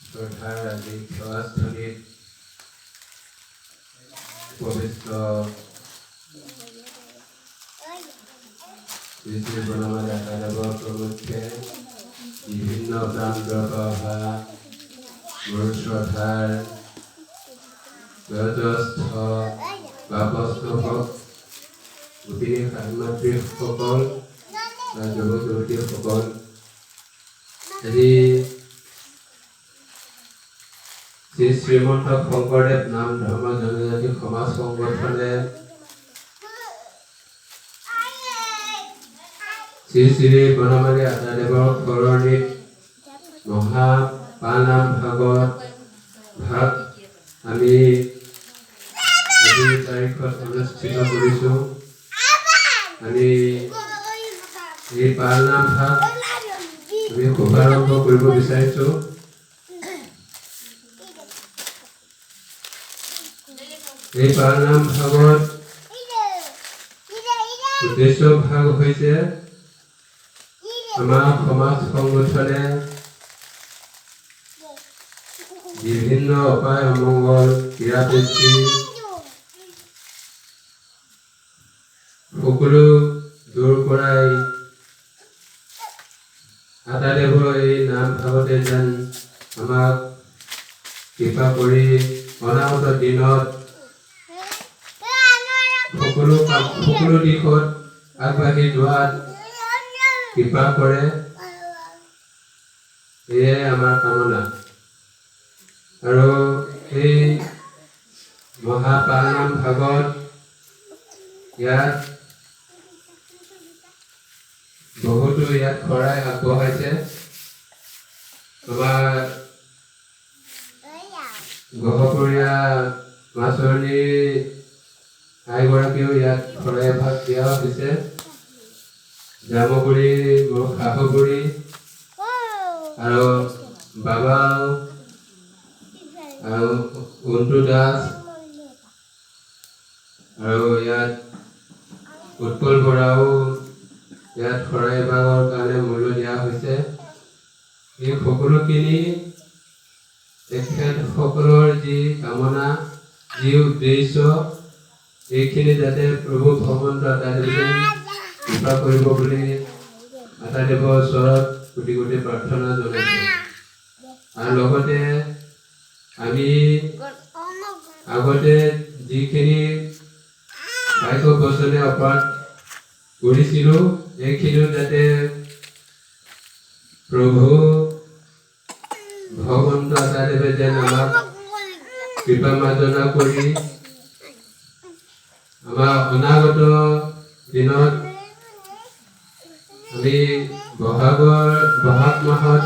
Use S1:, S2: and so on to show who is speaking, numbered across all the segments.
S1: শ্ৰদ্ধাৰ আজি সেৱাস্থলীত উপবিষ্ট শ্ৰী শ্ৰী বনমালী আতাদেৱৰ প্ৰমুখ্যে বিভিন্ন প্ৰান্তৰ পৰা অহা মোৰ শ্ৰদ্ধাৰ বয়োজ্যেষ্ঠ বাপস্থ গোপিনী মাতৃসকল বা যুৱক যুৱতীসকল, আজি শ্ৰী শ্ৰীমন্ত শংকৰদেৱ নাম ধৰ্ম জনজাতি সমাজ সংগঠনে শ্ৰী শ্ৰী বনমালী আতাদেৱৰ শৰণীত মহা পালনাম ভাগত ভাগ আমি আজি তাৰিখত অনুষ্ঠিত কৰিছোঁ। আমি এই পালনাম ভাগ আমি শুভাৰম্ভ কৰিব বিচাৰিছোঁ। এই পালনাম ভাগত উদ্দেশ্য ভাগ হৈছে আমাৰ সমাজ সংগঠনে বিভিন্ন অপায় অমংগল, পীড়া-পেচি সকলো দূৰ কৰাই আতাদেৱৰ এই নাম ভাগতে যেন আমাক কৃপা কৰি অনাগত দিনত সকলো কাম, সকলো দিশত আগবাঢ়ি যোৱাত কৃপা কৰে, এয়াই আমাৰ কামনা। আৰু এই মহাপালনাম ভাগত ইয়াত বহুতো ইয়াত শৰাই আগবঢ়াইছে। আমাৰ গহপুৰীয়া মাছৰণী আইগৰাকীও ইয়াত শৰাই ভাগ দিয়া হৈছে। জামুগুৰি মোৰ শাহুগুৰি আৰু বাবা আৰু অন্তু দাস আৰু ইয়াত উৎপল বৰাও ইয়াত শৰাই ভাগৰ কাৰণে মূল্য দিয়া হৈছে। এই সকলোখিনি তেখেতসকলৰ যি কামনা, যি উদ্দেশ্য, এইখিনি যাতে প্ৰভু ভগৱন্ত আতাদেৱে কৃপা কৰিব বুলি আতাদেৱৰ ওচৰত কোটি কোটি প্ৰাৰ্থনা জনাইছোঁ। আৰু লগতে আমি আগতে যিখিনি বাক্য বচনে অপৰাধ কৰিছিলোঁ, এইখিনিও যাতে প্ৰভু ভগৱন্ত আতাদেৱে যেন আমাক কৃপা মাৰ্জনা কৰি আমাৰ অনাগত দিনত আমি বহাগ মাহত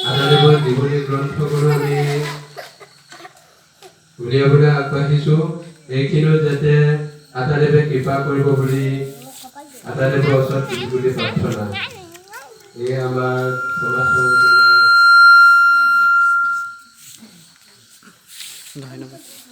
S1: আতাদেৱৰ জীৱনী গ্ৰন্থখনো আমি উলিয়াবলৈ আগবাঢ়িছোঁ। এইখিনিও যাতে আতাদেৱে কৃপা কৰিব বুলি আতাদেৱৰ ওচৰত কোটি কোটি প্ৰাৰ্থনা। এই আমাৰ সমাজ সংগঠনৰ
S2: ধন্যবাদ।